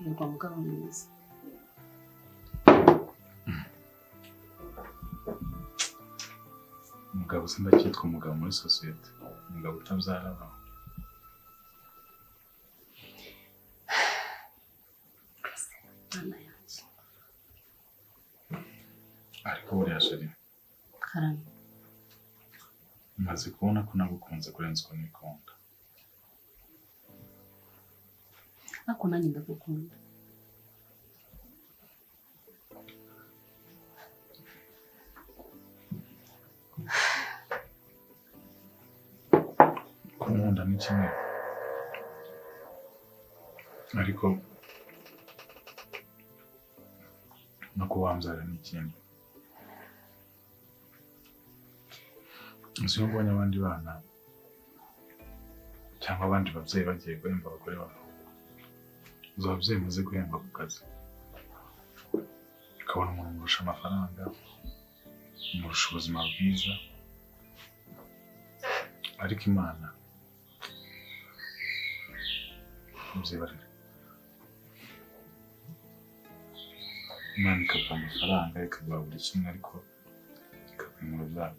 Uraryoherwa mugabo mwiza. Umugabo se ndacyitwa umugabo muri sosiyete, umugabo utabyara abaho. Mana yanjye. Ariko buriya chérie, Karame. maze kubona ko nagukunze kurenza uko nikunda. Ariko nanjye ndagukunda. Kunkunda ni kimwe, ariko no kuba wambyara ni ikindi. Uzi iyo mbonye abandi bana cyangwa abandi babyeyi bagiye guhemba abagore babo, uzi ababyeyi muzi guhemba ku kazi, ukabona umuntu umurusha amafaranga, umurusha ubuzima bwiza, ariko Imana mubyibarire, Imana ikaguha amafaranga, ikaguha buri kimwe, ariko ikakwima urubyaro.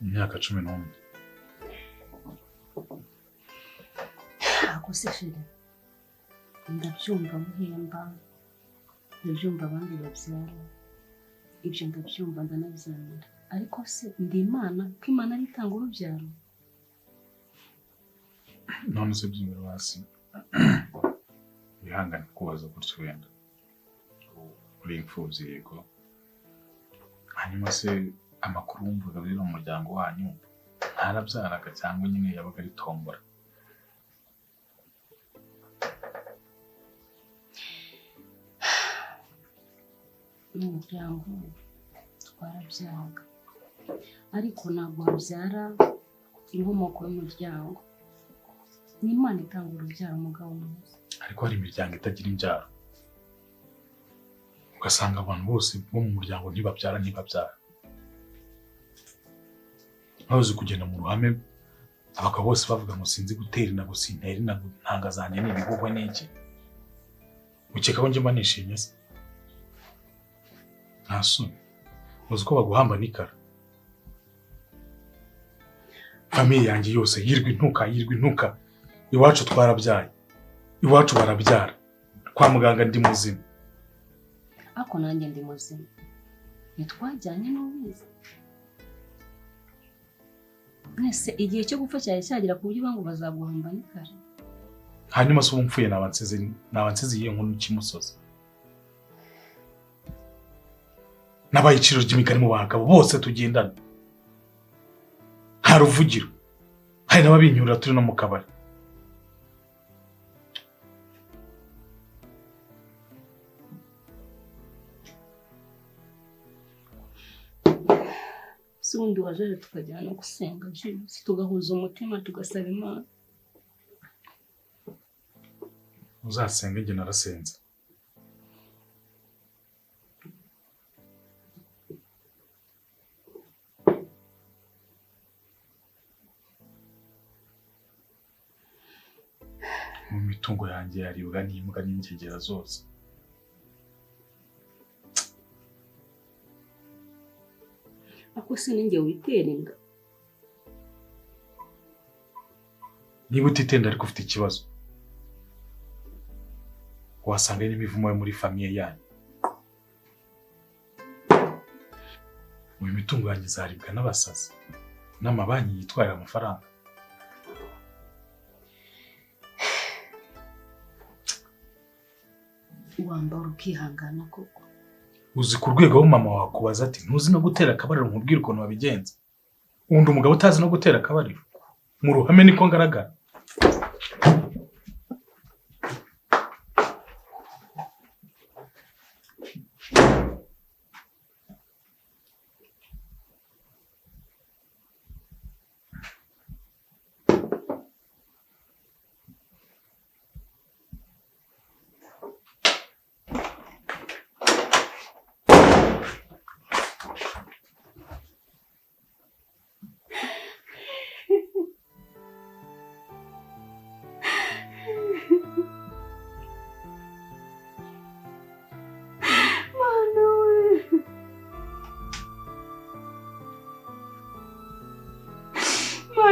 Imyaka 11. Ako se chérie, ndabyumva muhemba, ndabyumva abandi babyara, ibyo ndabyumva ndanabyemera, ariko se ndi Imana ko Imana ari itanga urubyaro? None se byibura hasi wihangane kubaza gutyo, wenda uri imfubyi yego, hanyuma se amakuru wumvaga rero mu muryango wanyu ntarabyaraga cyangwa nyine yabaga ari tombora? Mu muryango twarabyaraga, ariko ntabwo wabyara inkomoko y'umuryango. Ni Imana itanga urubyaro umugabo mwiza. Ariko hari imiryango itagira imbyaro, ugasanga abantu bose bo mu muryango ntibabyara ntibabyara. Ntuzi kugenda mu ruhame abagabo bose bavuga ngo sinzi gutera inda, ngo sintera inda, ngo ntanga zanjye ni ibihuhwe n'iki. Ukeka ko njye mba nishimye se? Nta soni. Uzi ko baguhamba n'ikara? Famille yanjye yose yirwa intuka, yirwa intuka. Iwacu twarabyaye, iwacu barabyara, kwa muganga ndi muzima. Ariko nanjye ndi muzima, ntitwajyanye n'ubizi. Mwese igihe cyo gupfa cyari cyagera ku buryo ngo bazaguhamba n'ikara. Hanyuma se ubu mpfuye naba nsize iyihe nkuru kimusozi? Nabaye iciro ry'imigani mu bagabo bose tugendana, nta ruvugiro, hari n'ababinyurira turi no mu kabari. Si wundi wajeje tukajyana no gusenga byihuse, tugahuza umutima tugasaba Imana. Uzasenge, njye narasenze. Mu mitungo yanjye yaribwa n'imbwa n'ingegera zose. Ako se ninjye witera inda? Niba utitenda ariko ufite ikibazo, wasanga n'imivumo yo muri famille yanyu. Mu mitungo yanjye izaribwa n'abasazi n'amabanki yitwarira amafaranga. Wambara ukihangana koko. Uzi ku rwego aho mama wakubaza ati ntuzi no gutera akabariro, nkubwire ukuntu wabigenza. Undi umugabo utazi no gutera akabariro mu ruhame niko ngaragara.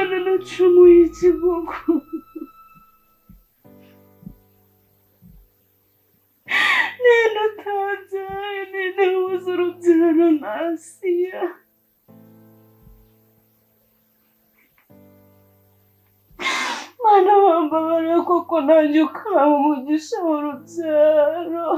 Mana nacumuye iki koko? Ninde utabyaye, ninde wuze urubyaro na Asiya? Mana wambabariye koko nanjye ukampa umugisha w'urubyaro.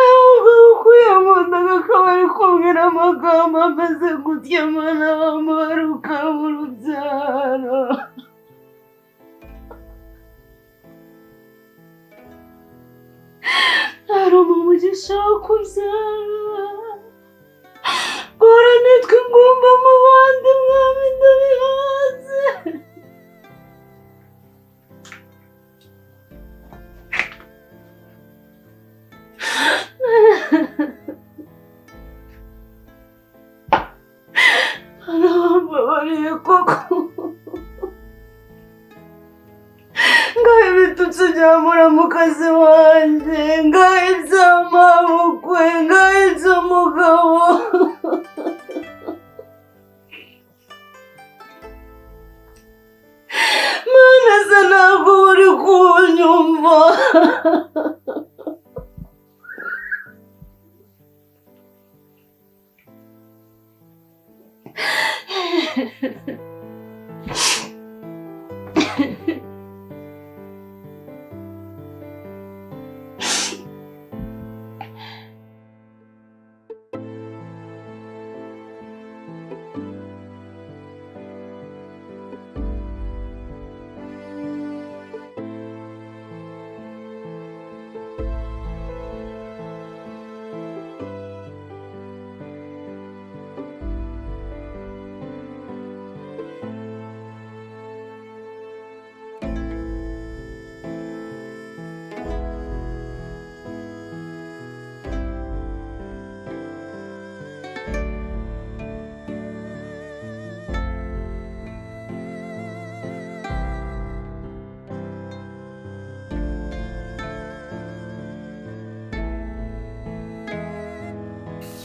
Ahubwo kuyankundaga akaba ari kumbwira amagambo ameze gutya. Mana wambabariye ukampa urubyaro. Hari umugisha wo kubyara, guhora nitwa ingumba mu bandi, mwami ndabihaze. Mana wambabariye koko, ngaho ibitutsi bya muramukazi wanjye, ngaho iby'amabukwe, ngaho iby'umugabo. Mana se ntabwo uri kunyumva.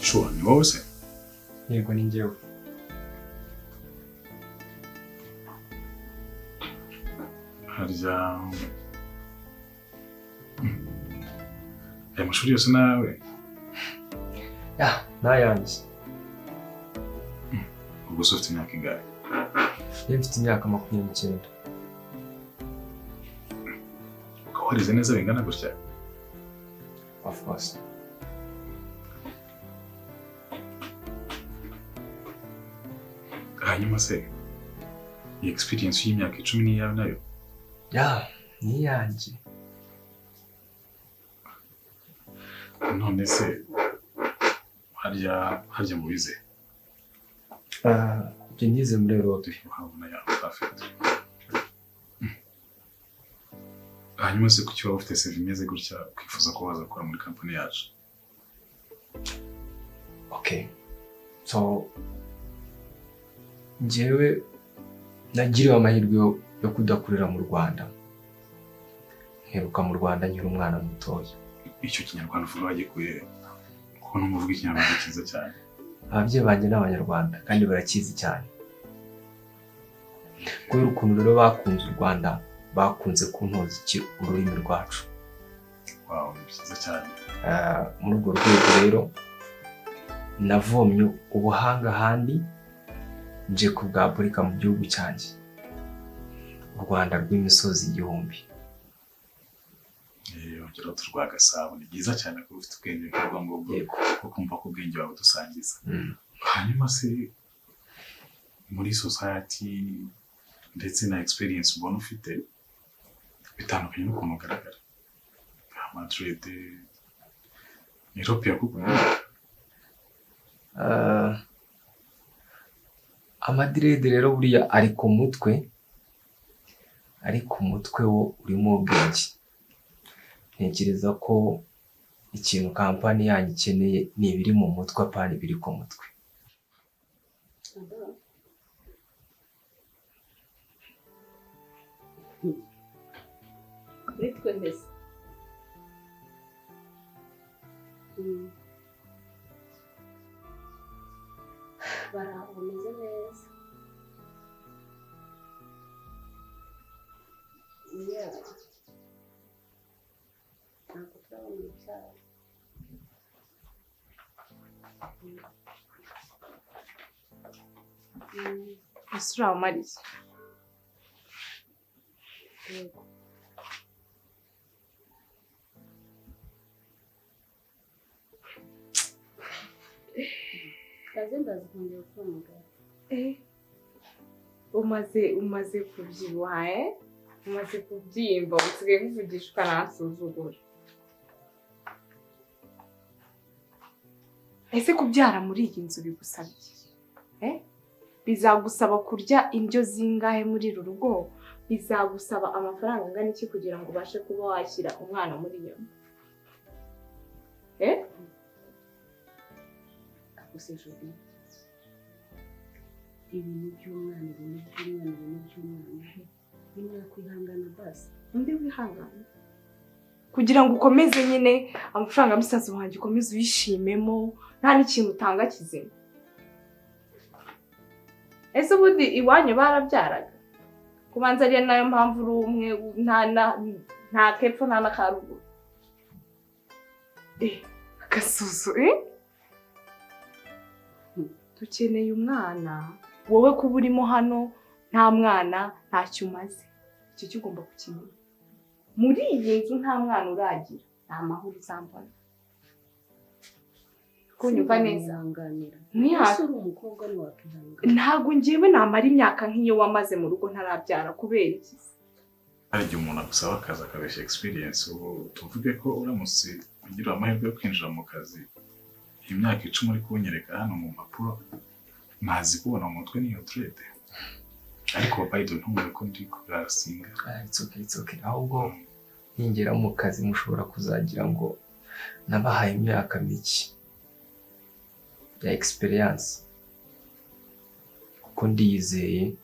Sure, ni wowe se? Yego ni njyewe. Harya aya mashuri yose nawe? Ya, nayanjye. Ubwo se ufite imyaka ingahe? Njye mfite imyaka 29. Ukaba warize neza bingana gutya? Of course. Hanyuma se iyi experience y'imyaka 10 ni iyawe nayo? Ya, ni iyanjye. None se harya mubize? Njye nize muri Europe. Uhabona ya perfect. Hanyuma se kuki waba ufite CV imeze gutya ukifuza ko waza gukora muri company yacu? Okay. So njyewe nagiriwe amahirwe yo kudakurira mu Rwanda. Nkiruka mu Rwanda nkiri umwana mutoya. Icyo kinyarwanda uvuga wagikuye kuko n'umuvuga ikinyarwanda cyiza cyane. Ababyeyi banjye ni abanyarwanda kandi barakizi cyane. Kubera ukuntu rero bakunze u Rwanda, bakunze kuntoza ururimi rwacu. Wow, ni byiza cyane. Muri urwo rwego rero navomye ubuhanga ahandi nje kubwapurika mu gihugu cyanjye, u Rwanda rw'imisozi igihumbi. Ongeraho turwa Gasabo. Ni byiza cyane kuba ufite ubwenge bw'ubwo ngubwo, kuko kumva ko ubwenge wawe dusangiza. Hanyuma se muri society ndetse na experience ubona ufite bitandukanye n'ukuntu ugaragara. Madrid, Europe yakuguye. Amadirede rero buriya ari ku mutwe, ariko umutwe wo urimo ubwenge. Ntekereza ko ikintu kampani yanyu ikeneye ni ibiri mu mutwe, apana ibiri ku mutwe. Kuri twe mbese. Baraho bameze neza. Yeah. Ntabwo turabona urubyaro. Ese uramariye? Yego. Kaze ndaza kongera kuhamagara. Umaze kubyibuha umaze kubyimba usigaye kuvugisha ukanansuzugura. Ese kubyara muri iyi nzu bigusaba iki? Bizagusaba kurya indyo zingahe muri uru rugo? Bizagusaba amafaranga angana iki kugira ngo ubashe kuba washyira umwana muri iyo nzu? Ibintu by'umwana, ibintu by'umwana, ibintu by'umwana. Nimwakwihangana basi. Undi wihangana kugira ngo ukomeze nyine amafaranga musaza wanjye ukomeze uyishimemo nta n'ikintu utanga kizima. Ese ubundi iwanyu barabyaraga? Kubanza ariyo nayo mpamvu uri umwe nta kepfo nta n'akaruguru. Agasuzu dukeneye umwana. Wowe kuba urimo hano nta mwana ntacyo umaze. Icyo cyo ugomba kukimenya. Muri iyi nzu nta mwana uragira, nta mahoro uzambona. Kunyumva neza? Uri umukobwa ntiwakwihangana. Ntabwo ngewe namara imyaka nk'iyo wamaze mu rugo ntarabyara kubera iki? Hari igihe umuntu agusaba akazi akabeshya experience. Ubu tuvuge ko uramutse ugira amahirwe yo kwinjira mu kazi, imyaka 10 uri kunyereka hano mu mpapuro ntazi kubona mu mutwe niyo trade. Ariko by the way ntumve ko ndi kugasinga. It's okay, it's okay. Ahubwo ningera mu kazi mushobora kuzagira ngo nabahaye imyaka mike ya experience, kuko ndiyizeye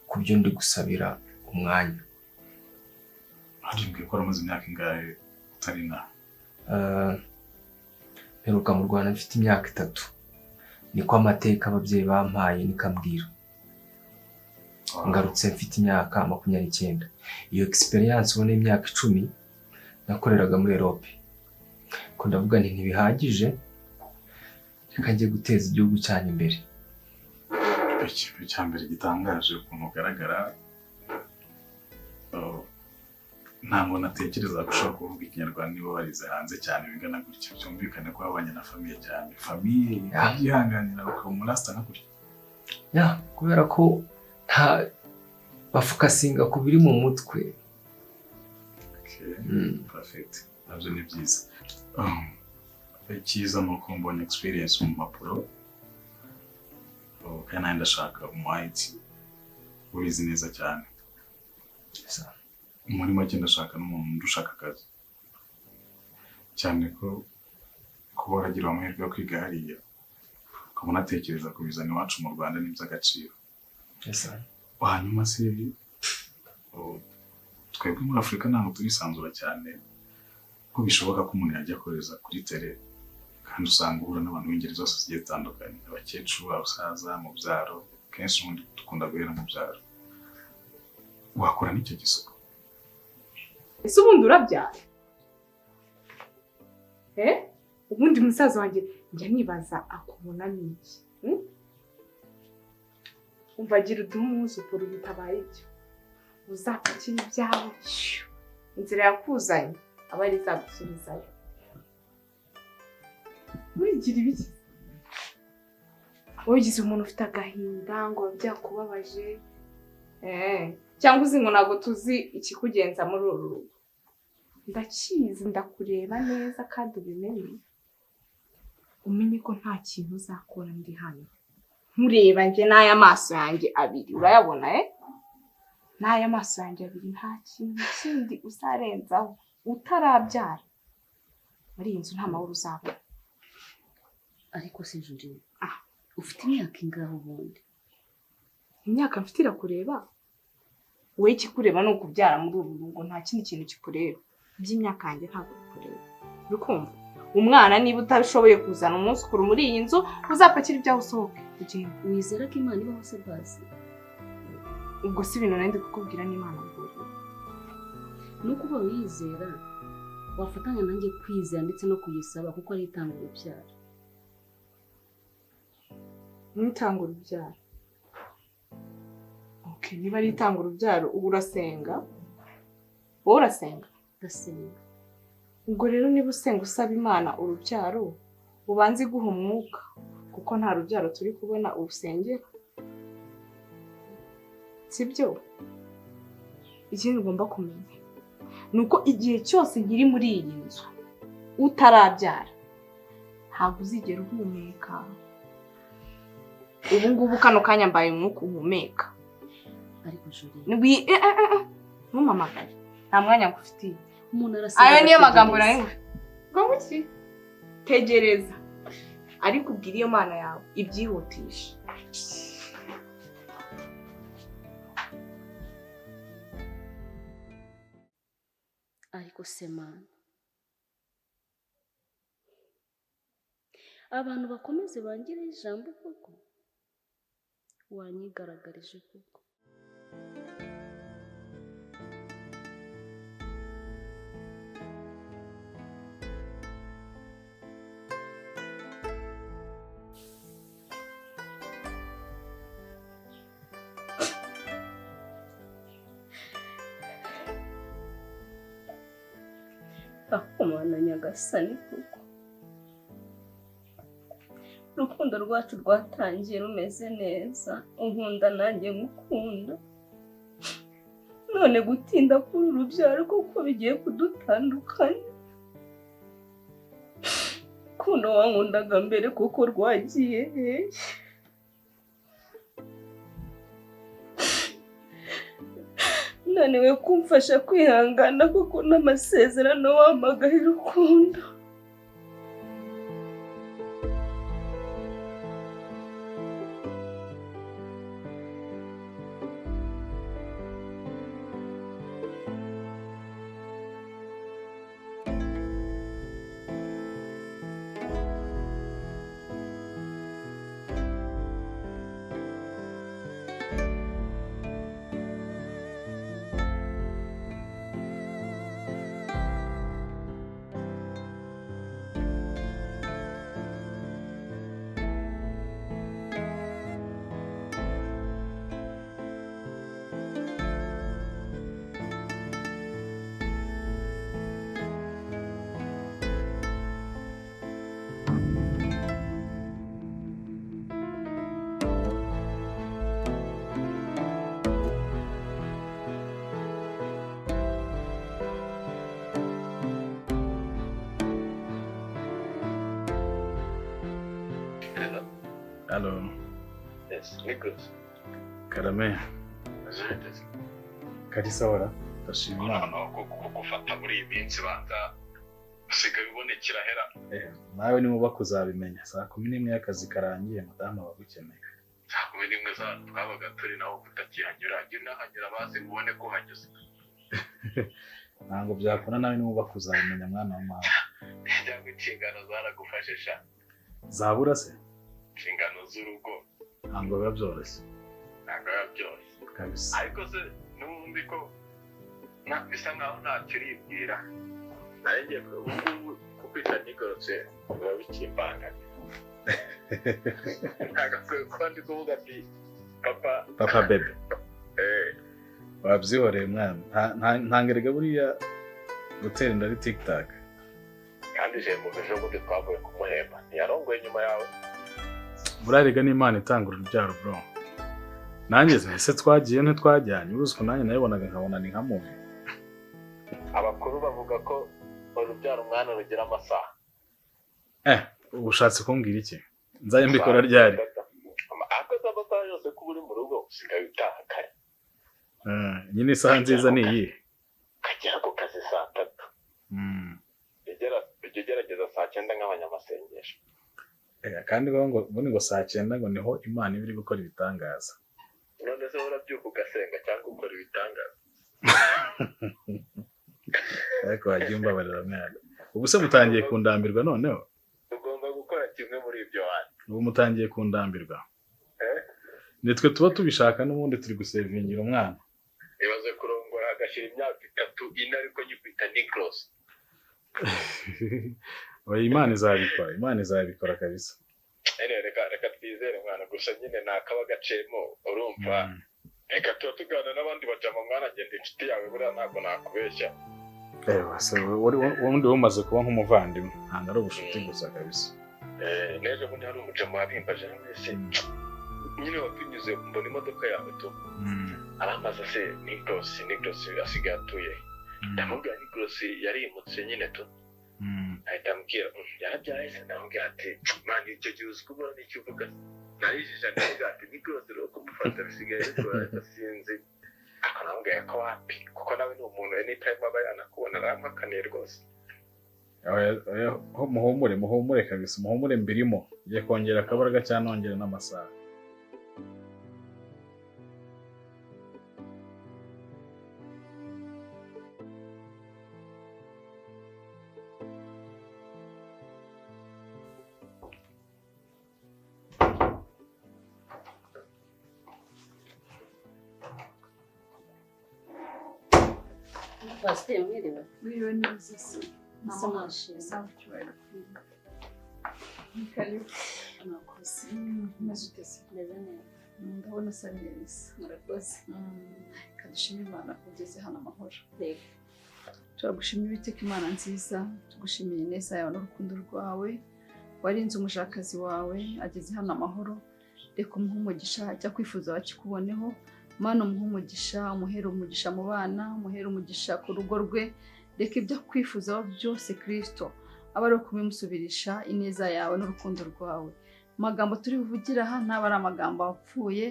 ku byo ndi gusabira umwanya. Hari ko uramaze imyaka ingahe utari na? Mperuka mu Rwanda mfite imyaka 3. Niko amateka ababyeyi bampaye nikambwira. Ngarutse mfite imyaka 29. Iyo experience ubona imyaka 10 nakoreraga muri Europe. Ko ndavuga nti ntibihagije, reka njye guteza igihugu cyanyu imbere. Ikintu cya mbere gitangaje ukuntu ugaragara, ntabwo natekereza ko ushobora kuvuga ikinyarwanda niba warize hanze cyane bingana gutya. Byumvikane ko wabanye na famiye cyane. Famiye ikabyihanganira ukaba umurasta nka gutya. Ya, kubera ko nta bafukasinga ku biri mu mutwe. Okay, perfect. Nabyo ni byiza. Icyiza ni uko mbonye experience mu mpapuro, kandi nanjye ndashaka umu IT ubizi neza cyane. Muri make ndashaka n'umuntu ushaka akazi, cyane ko kuba waragira amahirwe yo kwiga hariya ukaba unatekereza kubizana iwacu mu Rwanda ni iby'agaciro. Hanyuma se twebwe muri Afurika ntabwo turisanzura cyane ko bishoboka ko umuntu yajya kohereza kuri tele, kandi usanga uhura n'abantu b'ingeri zose zigiye zitandukanye, abakecuru, abasaza, mu byaro. Kenshi ubundi dukunda guhera mu byaro. Wakora n'icyo gisuko. Ese ubundi urabyara? Ubundi musaza wanjye njya nibaza akubonamo iki? Umva agira uduhe umwuzukuru bitabaye ibyo uzapakira ibyawe, inzira yakuzanye aba ari izagusubizayo. Wigira ibiki? Wigize umuntu ufite agahinda ngo byakubabaje, cyangwa uzi ngo ntabwo tuzi ikikugenza muri uru rugo. Ndakizi, ndakureba neza kandi ubimenye. Umenye ko nta kintu uzakora ndi hano. Nkureba nje n'aya maso yanjye abiri, urayabona N'aya maso yanjye abiri nta kintu kindi uzarenzaho utarabyara. Muri iyi nzu nta mahoro uzabona. Ariko se Julie, ufite imyaka ingahe ubundi? Imyaka mfite irakureba? Wowe ikikureba ni ukubyara muri uru rugo, nta kindi kintu kikureba. By'imyaka yanjye ntabwo bikureba. Uri kumva? Umwana niba utabishoboye kuzana umwuzukuru muri iyi nzu, uzapakira ibyawe usohoke ugende. Wizera ko Imana ibaho se basi? Ubwo si ibintu nari ndi kukubwira n'Imana bihuriye. Ni uko uba wiyizera, wafatanya nanjye kwizera ndetse no kuyisaba kuko ari itanga urubyaro. Nitanga urubyaro. Okay, niba ari itanga urubyaro, ubu urasenga? Wowe urasenga? Ndasenga. Ubwo rero niba usenga usaba Imana urubyaro, ubanze iguha umwuka kuko nta rubyaro turi kubona urusengera. Sibyo? Ikindi ugomba kumenya ni uko igihe cyose nkiri muri iyi nzu utarabyara ntabwo uzigera uhumeka. Ubu ngubu kano kanya mbaye umwuka uhumeka. Ariko Julie, ntumpamagare, nta mwanya ngufitiye. Umuntu arasenga. Ayo niyo magambo nari ngufitiye. Ngo iki? Tegereza. Ariko ubwira iyo Mana yawe ibyihutisha. Ariko se Mana, abantu bakomeze bangire ijambo koko, wanyigaragarije koko. Akomana Nyagasani koko, urukundo rwacu rwatangiye rumeze neza, unkunda nanjye ngukunda, none gutinda kuri urubyaro kuko bigiye kudutandukanya. Kuno wankundaga mbere kuko rwagiye hehe? Naniwe kumfasha kwihangana kuko n'amasezerano wampagaye urukundo. Hello. Yes, Nicholas. Karame. Karisabara. Ndashima Imana. No, kugufata muri iyi minsi banza usigaye ubonekera hera. Nawe niba kuzabimenya saa 11 y'akazi karangiye madamu abagukeneye. Saa 11 za twabaga turi naho kutakihanyura, jya unahanyura bazi ubone ko uhanyuze. Ntabwo byakora nawe niba kuzabimenya mwana wa mama. Cyangwa inshingano zaragufashe sha. Zabura se? Inshingano z'urugo ntabwo biba byoroshye. Ntabwo biba byoroshye kabisa. Ariko se n'ubundi ko bisa nkaho ntacyo uribwira. Nanjye ubu ngubu kukwita nigorotse biba bikimbanganye. Ntabwo kuba ndi kuvuga ati papa papa bebe. Wabyihoreye mwana, ntangerega buriya gutera inda ari tiktak. Kandi je mu ejo bundi twavuye kumuhemba ntiyarongoye nyuma yawe. Burarega n'Imana itanga urubyaro bro. Nanjye ese twagiye ntitwajyanye, uruzi ko nanjye nayibonaga nkabona ni nka movie. Abakuru bavuga ko urubyaro umwana rugira amasaha. Ushatse kumbwira iki? Nzaye mbikora ryari? Ako amasaha yose kuba uri mu rugo usigaye utaha kare. Nyine isaha nziza ni iyi. Kagera ku kazi saa 3. Ujya ugerageza saa 9 nk'abanyamasengesho. Kandi ngo ubundi ngo saa 9 ngo niho Imana iba iri gukora ibitangaza. None se urabyuka ugasenga cyangwa ukora ibitangaza? Ariko wagiye umbabarira mwana. Ubu se mutangiye kundambirwa noneho? Ugomba gukora kimwe muri ibyo wanyu. Ubu mutangiye kundambirwa. Nitwe tuba tubishaka n'ubundi turi gusevingira umwana. Ibaze kurongora agashyira imyaka 3 4 ariko nyikwita Nicholas. Oya, Imana izabikora, Imana izabikora kabisa. Reka twizere mwana, gusa nyine nakaba gacemo urumva. Reka tuba tuganira n'abandi bajama mwana, ngenda inshuti yawe buriya ntabwo nakubeshya. Se wundi umaze kuba nk'umuvandimwe, ntabwo ari ubushuti gusa kabisa. N'ejo bundi hari umujama wabimbaje wese nyine watunyuze mbona imodoka yawe tu arambaza se Nicholas asigaye atuye. Ndamubwira Nicholas yarimutse nyine tu. Ahita ambwira yarabyaye se, ndamubwira ati mani icyo gihe uzi kubura n'icyo uvuga. Narijije ndamubwira ati Nicholas rero kumufata bisigaye bigoranye sinzi. Akanambwira ko wapi, kuko nawe ni umuntu anytime aba yanakubona arampakaniye rwose. Muhumure muhumure kabisa, muhumure mbirimo ngiye kongera akabaraga cyangwa nongera n'amasaha. Pasiteri mwiriwe. Mwiriwe neza se. Mwakoze. Meze ute se? Meze neza. Ndabona usa neza. Murakoze. Reka dushime Imana ko ugeze hano amahoro. Yego. Turagushimira Uwiteka Imana nziza, tugushimiye ineza yawe n'urukundo rwawe. Warinze umushakazi wawe ageze hano amahoro. Reka umuhe umugisha, icyo akwifuza bakikuboneho. Mana umuhe umugisha, umuhere umugisha mu bana, umuhere umugisha ku rugo rwe. Reka ibyo akwifuzaho byose Kristo aba ari ukubimusubirisha ineza yawe n'urukundo rwawe. Amagambo turi buvugira aha ntaba ari amagambo apfuye,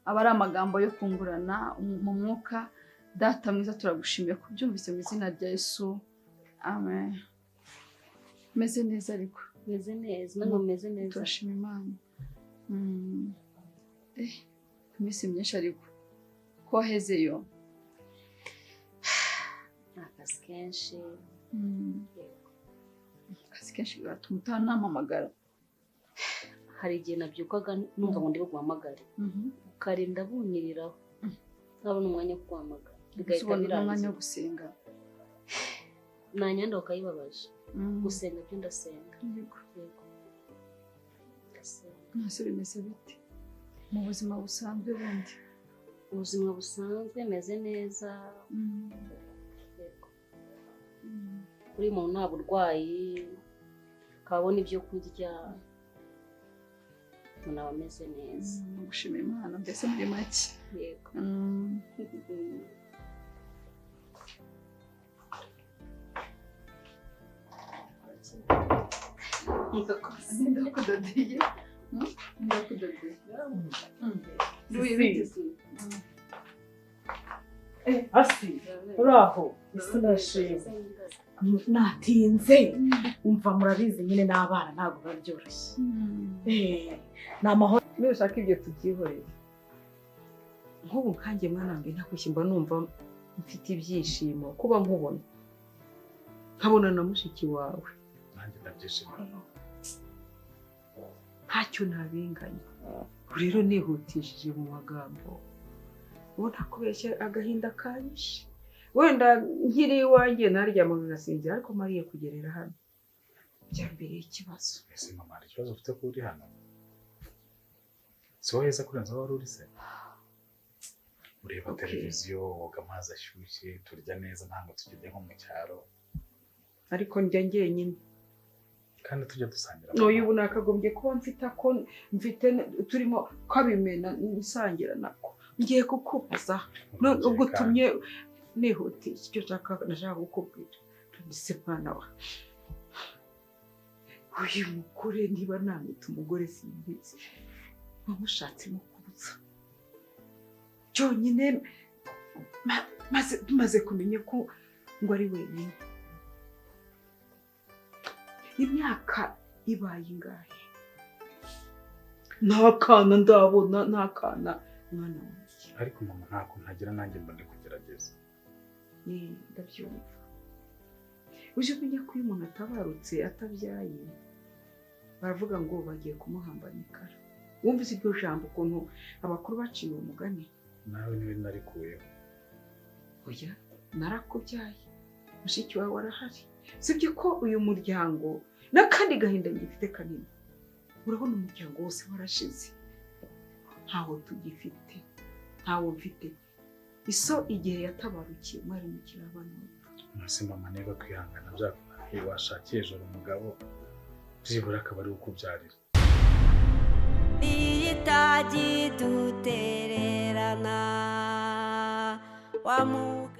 aba ari amagambo yo kungurana mu mwuka. Data mwiza turagushimiye kubyumvise mu izina rya Yesu. Amen. Meze neza ariko. Meze neza, namwe meze neza. Turashima Imana. Iminsi myinshi ariko ko wahezeyo. Akazi kenshi. Akazi kenshi gatuma utanampamagara. Hari igihe nabyukaga numva ngo ndi buguhamagare, ukarinda bunyiriraho ntabona umwanya wo kuguhamagara, bigahita Ubona umwanya birangira. wo gusenga. Nanyanda bakayibabaje. Gusenga byo ndasenga. Yego. Yego. Ndasenga. Ntase bimeze bite mu buzima busanzwe bundi? Ubuzima busanzwe meze neza. Yego. Buri muntu nta burwayi, akabona ibyo kurya, umuntu aba ameze neza. Gushima Imana mbese muri make. Yego. Ndakudodeye. Ndakudodeye. Asi uraho sinashima natinze umva murabizi nyine n'abana ntabwo biba byoroshye. Ni amahoro. Nushaka ibyo tubyihorere. Nk'ubu nkanjye mwana wanjye ntakushye mba numva mfite ibyishimo kuba nkubona nkabona na mushiki wawe. Nanjye ndabyishimira. Ntacyo ntabinganya. Rero nihutishije mu magambo ubu ntakubeshya agahinda kanyishe. Wenda nkiri iwanjye naryama ngasinzira, ariko mariye kugerera hano byambereye ikibazo. Ese mama hari ikibazo ufite ko uri hano? Si wowe heza kurenza aho wari uri se? Ureba televiziyo, woga amazi ashyushye, turya neza ntabwo tukirya nko mu cyaro. Ariko njya njyenyine. Kandi tujya dusangira. Uyu ubu nakagombye kuba mfite ako mfite turimo kabimena nsangira nako. Ngiye kukubaza none ubwo utumye nihutiye icyo nashaka kukubwira. None mwana wa uyu mugore niba namwita umugore simbizi, wamushatse mukubuza cyonyine. Maze kumenya ko ngo ari wenyine imyaka ibaye ingahe nta kana ndabona, nta kana mwana wanjye. Ariko mama, nta kuntu ntagira, nanjye mba ndi kugerageza. Ni ndabyumva. Uje umenya ko iyo umuntu atabarutse atabyaye, baravuga ngo bagiye kumuhamba n'ikara. Wumvise iryo jambo, ukuntu abakuru baciye uwo mugani? Nawe niwe narikuyeho. Oya, narakubyaye, mushiki wawe arahari. Sibye ko uyu muryango n'akandi gahinda ngifite kanini, urabona umuryango wose warashize, ntawo tugifite, ntawo mfite. Iso igihe yatabarukiye mwari mukiri abana bato. Mwese mama, niba kwihangana byakunaniye, washakiye ejoro umugabo, byibura akaba ari we ukubyarira. Niyitagidutererana wa muga.